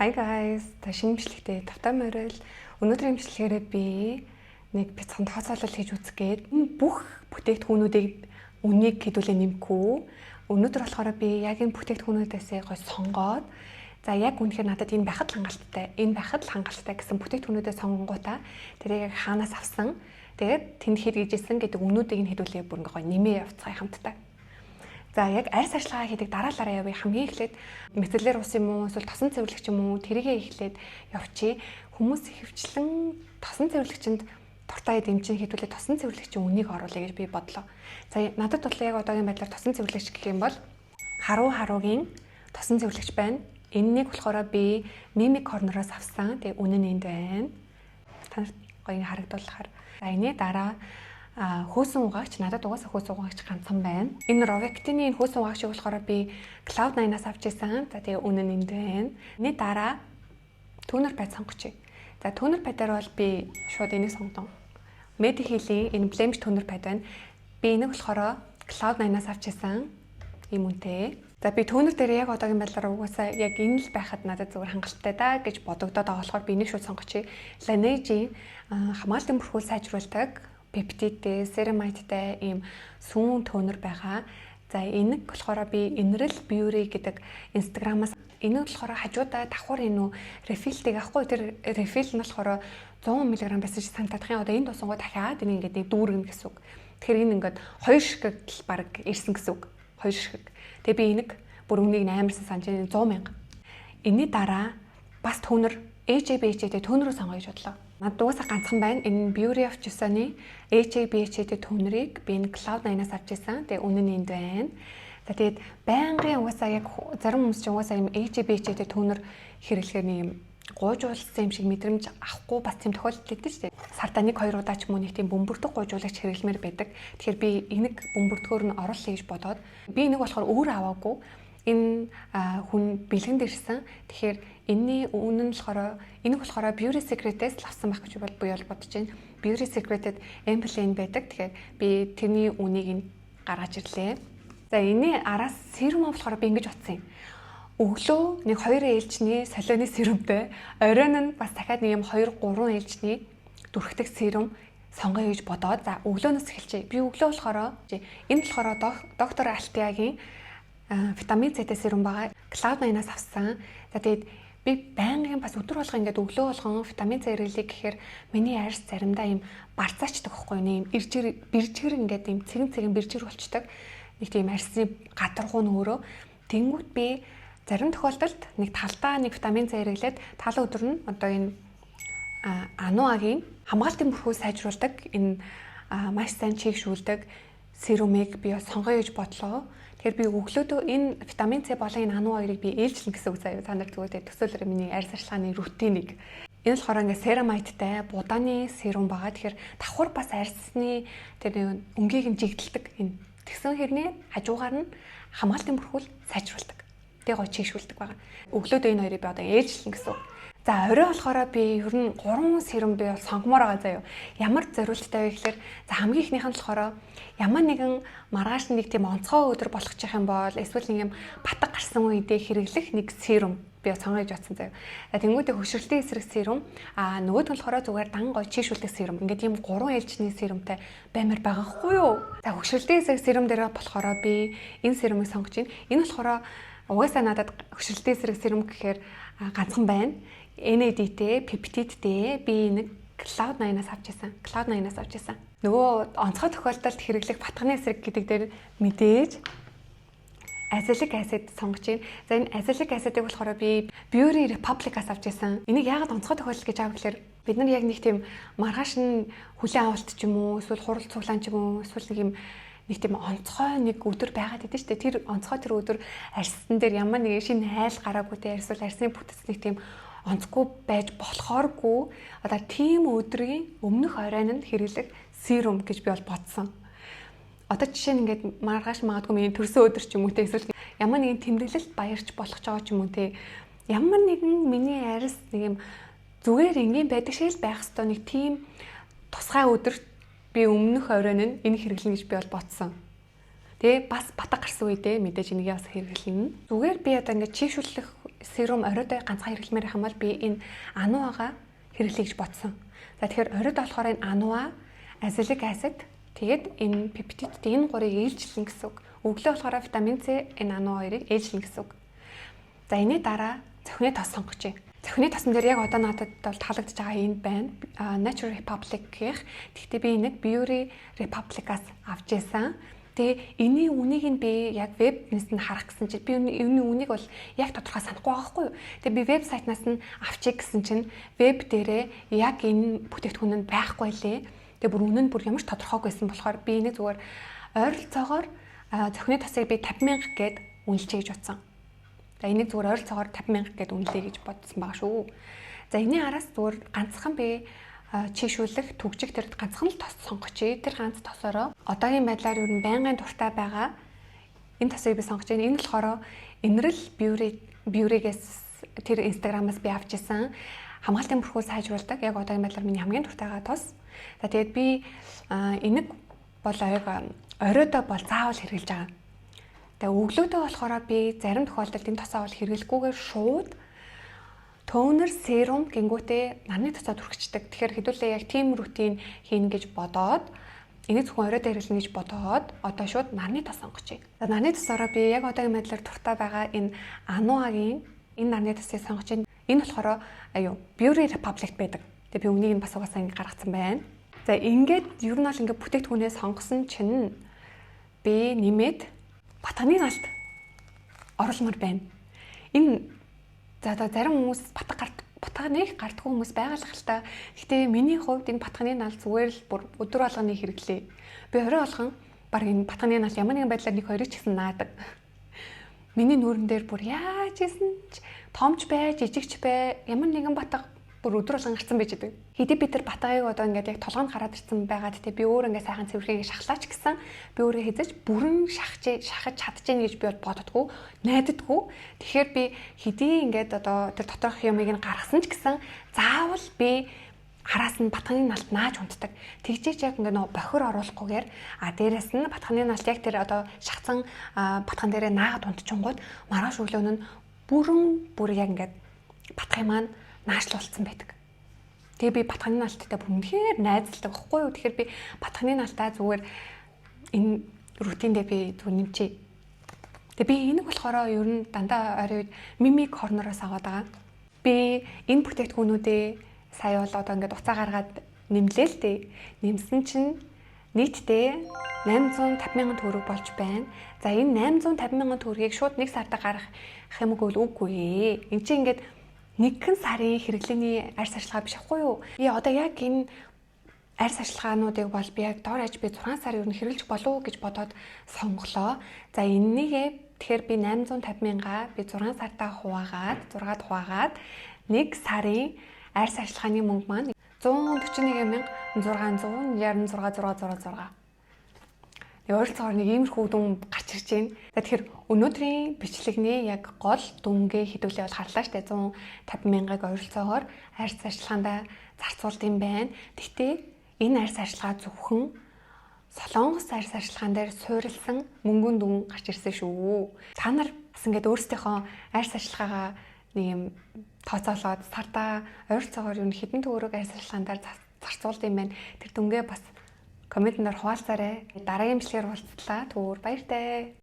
Hi guys, та шинэ бичлэгтээ тавтай морил. Өнөөдрийн бичлэгээрээ би нэг бяцхан тооцоолол хийж үзэх гээд бүх бүтээгдэхүүнүүдийг үнийг хэдүүлээ нэмэхгүй. Өнөөдөр болохоор би яг энэ бүтээгдэхүүнүүдээсээ гой сонгоод, за яг үнэхээр надад энэ байхад л хангалттай, энэ байхад л хангалттай гэсэн бүтээгдэхүүнүүдээ сонгонгуудаа тэрийг яг хаанаас авсан, тэгээд тэнд хэд гэжсэн гэдэг үнүүдийг нь хэдүүлээ бүр ингээ гой нэмээ явцгаая хамтдаа. За, яг арьс арчилгаа хийдэг дараалалаараа явъя. Хамгийн эхлээд micellar ус юм уу, эсвэл тосон цэвэрлэгч юм уу, тэрийгээ эхлээд явчих. Хүмүүс ихэвчлэн тосон цэвэрлэгчэнд дуртай дэмжин хэдүүлээ тосон цэвэрлэгчийн үнийг оруулъя гэж би бодлоо. За, надад бол яг одоогийн байдлаар тосон цэвэрлэгч гэх юм бол Харуу Харугийн тосон цэвэрлэгч байна. Энэнийг болохоор би Mimi Corner-оос авсан. Тэгээ үнэ нь энд байна. Та нарт гоё харагдуулахаар. За, энэний дараа хөөсөн угаагч, надад угаасаа хөөсөн угаагч ганцхан байна. Энэ Rovectin-ийн энэ хөөсөн угаагчийг болохоор би Cloud9-аас авч ирсэн. За, тэгээ үнэ нь энд байна. Энэний дараа toner pad сонгочих. За, toner pad-аар бол би шууд энийг сонгоно. Mediheal-ийн энэ Blemish toner pad байна. Би энийг болохоор Cloud9-аас авч ирсэн. Ийм үнэтэй. За, би toner дээр яг одоогийн байдлаар угаасаа яг энэ л байхад надад зүгээр хангалттай да гэж бодогдоод байгаа болохоор би энийг шууд сонгочих. Laneige-ийн хамгаалтын бүрхүүл сайжруулдаг пептидтэй, ceramide-тай ийм сүүн toner байгаа. За, энэ болохоор би Enril Beauty гэдэг Instagram-аас, энэ болохоор хажуудаа давхар энэ үү refill-тэй ахгүй, тэр refill нь болохоор 100 мг байсан чи санагдах юм. Одоо энэ тусангуу дахиад энэ ингээд нэг дүүргэнэ гэсэн үг. Тэгэхээр энэ ингээд хоёр ширхэг л баг ирсэн гэсэн үг. Хоёр ширхэг. Тэгээ би энийг бүр үнийг амарсан санаж 100 мянга. Энэний дараа бас toner, AHA BHA-тэй toner рүү сонгоё гэж бодлоо. Надад угаасаа ганцхан байна. Энэ Beauty of Joseon-ы AHA BHA-тэй toner ыг би энэ Cloud9-аас авч ирсэн. Тэгээ үнэ нь энд байна. За, тэгээд байнгын угаасаа яг зарим хүмүүс чинь угаасаа юм AHA BHA-тэй toner хэрэглэхээр нэг юм гуйжуулсан юм шиг мэдрэмж авахгүй бас тийм тохиолдол өгдөө шүү дээ. Сарда нэг хоёр удаа ч юм уу нэг тийм бөмбөрдөг гуйжуулагч хэрэглэмээр байдаг. Тэгэхээр би энийг бөмбөрдгөөр нь оруулъя гэж бодоод, би энийг болохоор өөр аваагүй, энэ хүн бэлгэнд ирсэн. Тэгэхээр энэний үнэ нь болохоор, энийг болохоор Beauty Secret-ээс л авсан байх гэж би бол бодож байна. Beauty Secret-д ampoule байдаг. Тэгэхээр би тэрний үнийг нь гаргаж ирлээ. За, энэний араас serum болохоор би ингэж утсан юм. Өглөө нэг хоёр ээлжний солионы serum тэй, оройн нь бас дахиад нэг юм 2 3 ээлжний дүрхдэг serum сонгоё гэж бодоод, за, өглөөнөөс эхэлчихье. Би өглөө болохоор энэ болохоор доктор Алтиагийн витамин C-тэй serum байгаа. Cloud9-аас авсан. За, тэгээд би байнгын бас өдөр болгон ингээд өглөө болгон витамин C хэрэглэе гэхээр миний арьс заримдаа юм барцаачдаг байхгүй юу? Юм иржир бэржгэр ингээд юм цэгэн цэгэн бэржгэр болчдөг. Нэг тийм арьсны гадаргуу нь өөрөө. Тэнгүүт би зарим тохиолдолд нэг талдаа нэг витамин C хэрэглээд, талын өдөр нь одоо энэ Ануагийн хамгаалтын бүрхүүл сайжруулдаг, энэ маш сайн чийгшүүлдэг serum ыг би сонгоё гэж бодлоо. Тэгэхээр би өглөөдөө энэ витамин С болон энэ Ануа хоёрыг би ээлжлэн гэсэн үг заяа. Та нар зүгээр төсөөлөөрэй миний арьс арчилгааны routine ийг. Энэ болохоор ингээ ceramide тай будааны serum байгаа. Тэгэхээр давхар бас арьсны тэр өнгийг нь жигдэлдэг энэ. Тэгсэн хэрнээ хажуугаар нь хамгаалтын бүрхүүл сайжруулдаг. Тэгээ гой чийгшүүлдэг байгаа. Өглөөдөө энэ хоёрыг би одоо ээлжлэн гэсэн үг. За, орой болохоор би ер нь 3 serum би бол сонгомоор байгаа заяа. Ямар зориулттай вэ гэхээр, за, хамгийн эхнийх нь болохоор ямар нэгэн маргааш нэг тийм онцгой өдөр болгочих юм бол эсвэл нэг юм батга гарсан үедээ хэрэглэх нэг serum би сонгоё гэж бодсон заяа. За, тэнгуүдээ хөшрөлтийн эсрэг serum, а нөгөөх нь болохоор зүгээр дан гой чийгшүүлдэг serum. Ингээд ийм гурван ээлжний serum тай баймар байгаа хгүй юу? За, хөшрөлтийн эсрэг serum дээр болохоор би энэ serum ыг сонгож байна. Энэ болохоор угаасаа надад хөшрөлтийн эсрэг serum гэхээр ганцхан байна. NAD-тэй, пептидтэй, би нэг Cloud9-аас авч ирсэн. Cloud9-аас авч ирсэн. Нөгөө онцгой тохиолдолд хэрэглэх батганы эсрэг гэдэг дээр мэдээж azelaic acid сонгож байна. За, энэ azelaic acid-ыг болохоор би Beauty Republic-аас авч ирсэн. Энийг яагаад онцгой тохиолдол гэж аав гэхээр бид нар яг нэг тийм маргааш нь хүлээн авалт ч юм уу, эсвэл хурал цуглаан ч юм уу, эсвэл нэг тийм онцгой нэг өдөр байгаад идэв шүү дээ. Тэр онцгой тэр өдөр арьсан дээр ямар нэгэн шинэ хайл гараагүй те, эсвэл арьсны бүтэц нэг тийм онцгүй байж болохооргүй, одоо тийм өдрийн өмнөх оройн нь хэрэглэх serum гэж би бол бодсон. Одоо жишээ нь ингээд маргааш магадгүй миний төрсөн өдөр ч юм уу те, эсвэл ямар нэгэн тэмдэглэлт баярч болох ч байгаа ч юм уу те, ямар нэгэн миний арьс нэг юм зүгээр энгийн байдаг шиг л байх хэвээр нэг тийм тусгай өдөрт би өмнөх оройн нь энэ хэрэглэнэ гэж би бол бодсон. Тэгээ бас батга гарсан үедээ мэдээж энийг бас хэрэглэнэ. Зүгээр би одоо ингээд чийгшүүлэх serum оройдоо ганцхан хэрэглэмээр байх юм бол би энэ Anua-га хэрэглэе гэж бодсон. За, тэгэхээр оройд болохоор энэ Anua, azelaic acid, тэгээд энэ пептид, энэ гурыг ээлжлэн гэсэн үг. Өглөө болохоор витамин С, энэ Anua хоёрыг ээлжлэн гэсэн үг. За, энэний дараа цохины тос сонгож байна. Цохины тосон дээр яг одоо надад бол таалагдж байгаа энэ байна. Nature Republic-ийн. Гэхдээ би энийг Beauty Republic-аас авч байсан. Тэгээ энэний үнийг нь би яг вебнээс нь харах гэсэн чинь би энэний үнийг бол яг тодорхой санахгүй байгаа байхгүй юу. Тэгээ би вебсайтнаас нь авчиг гэсэн чинь веб дээрээ яг энэ бүтээгдэхүүн нь байхгүй лээ. Тэгээ бүр үнэн нь бүр ямар ч тодорхойгүй байсан болохоор би энийг зүгээр ойролцоогоор цохины тосыг би 50 мянга гээд үнэлчихье гэж бодсон. За, энийг зүгээр ойролцоогоор 50 мянга гээд үнэлье гэж бодсон байгаа шүү. За, энэний араас зүгээр ганцхан би чийгшүүлэх, түгжих тэр ганцхан л тос сонгочихъя. Тэр ганц тосороо одоогийн байдлаар ер нь байнгын дуртай байгаа энэ тосыг би сонгож байна. Энэ болохоор Энэрэл Beauty-гээс, тэр Instagram-аас би авч исэн, хамгаалтын бүрхүүл сайжруулдаг. Яг одоогийн байдлаар миний хамгийн дуртай тос. За, тэгээд би энийг бол аяг оройдоо бол заавал хэрэглэж байгаа. Тэгээ өглөөдөө болохоор би зарим тохиолдолд энэ тосоо бол хэрэглэхгүйгээр шууд toner, serum гингүүтээ нарны тосоо түрхчихдэг. Тэгэхээр хэдүүлээ яг тийм routine хийнэ гэж бодоод, энийг зөвхөн оройд хэрэглэнэ гэж бодоод одоо шууд нарны тос сонгочихъя. За, нарны тосоороо би яг одоогийн байдлаар дуртай байгаа энэ Anua-гийн энэ нарны тосыг сонгож байна. Энэ болохоор аюу Beauty Republic байдаг. Тэгээ би үнийг нь бас угаасаа ингэ гаргацсан байна. За, ингээд ер нь бол ингээд бүтээгдэхүүнээ сонгосон чинь би нэмээд батганы налт оруулмаар байна. Энэ за одоо зарим хүмүүс батга гарт батга нэг гардггүй хүмүүс байгаа л та. Гэхдээ миний хувьд энэ батганы нал зүгээр л бүр өдөр болгоны хэрэглээ. Би орой болгон баг энэ батганы нал ямар нэгэн байдлаар нэг хоёрыг ч гэсэн наадаг. Миний нүүрэн дээр бүр яаж исэн ч томч бай, жижигч бай, ямар нэгэн батга бүр өдөр болгон гарцсан байж байгаа. Хэдий би тэр батгыг одоо ингээд яг толгойд гараад ирсэн байгаад те, би өөр ингээд сайхан цэвэрхийг шахлаач гэсэн би өөрөө хэзээ ч бүрэн шахаж шахаж чадчихээн гэж би боддгоо, найддаггүй. Тэгэхээр би хэдий ингээд одоо тэр доторх юмыг нь гаргасан ч гэсэн заавал би араас нь батганы налт нааж унтдаг. Тэгжээч яг ингээ нөө бохир оруулахгүйгээр, а дээрэс нь батганы налт яг тэр одоо шахацсан батган дээрээ наагаад унтчихгууд маргааш өглөө нь бүрэн бүр яг ингээд батгын маань наашлуулсан байдаг. Тэгээ би батганы налттай бүр үнэхээр найзалдаг байхгүй юу? Тэгэхээр би батганы налтаа зүгээр энэ routine дээ би зүгээр нэмчээ. Тэгээ би энийг болохоор ер нь дандаа орой үед Mimi Corner-оос аваад байгаа. Би энэ бүтээгдэхүүнүүдээ сая бол одоо ингээд уцаа гаргаад нэмлээ л дээ. Нэмсэн чинь нийтдээ 850 мянган төгрөг болж байна. За, энэ 850 мянган төгрөгийг шууд нэг сарда гаргах юм уу гэвэл үгүй ээ. Энд чинь ингээд нэгэн сарын хэрэглээний арьс арчилгаа биш ахгүй юу? Би одоо яг энэ арьс арчилгаануудыг бол би яг дор хаяж би 6 сар ер нь хэрэглэж болов уу гэж бодоод сонголоо. За, эннийгээ тэгэхээр би 850 мянга би 6 сартаа хуваагаад, 6-ад хуваагаад нэг сарын арьс арчилгааны мөнгө маань 141 666 666. Нэг ойролцоогоор нэг иймэрхүү дүн гарч ирж байна. За, тэгэхээр өнөөдрийн бичлэгний яг гол дүнгээ хэдүүлээ бол харлаа штэ, 150 мянгыг ойролцоогоор арьс арчилгаандаа зарцуулд юм байна. Гэхдээ энэ арьс арчилгаа зөвхөн Солонгос арьс арчилгаан дээр суурилсан мөнгөн дүн гарч ирсэн шүү. Та нар бас ингээд өөрсдийнхөө арьс арчилгаагаа нэг юм тооцоолоод сардаа ойролцоогоор юу хэдэн төгрөг арьс арчилгаан дээр зарцуулд юм байна. Тэр дүнгээ бас comment ээр хуваалцаарай. Дараагийн бичлэгээр уулзлаа. Түр баяртай.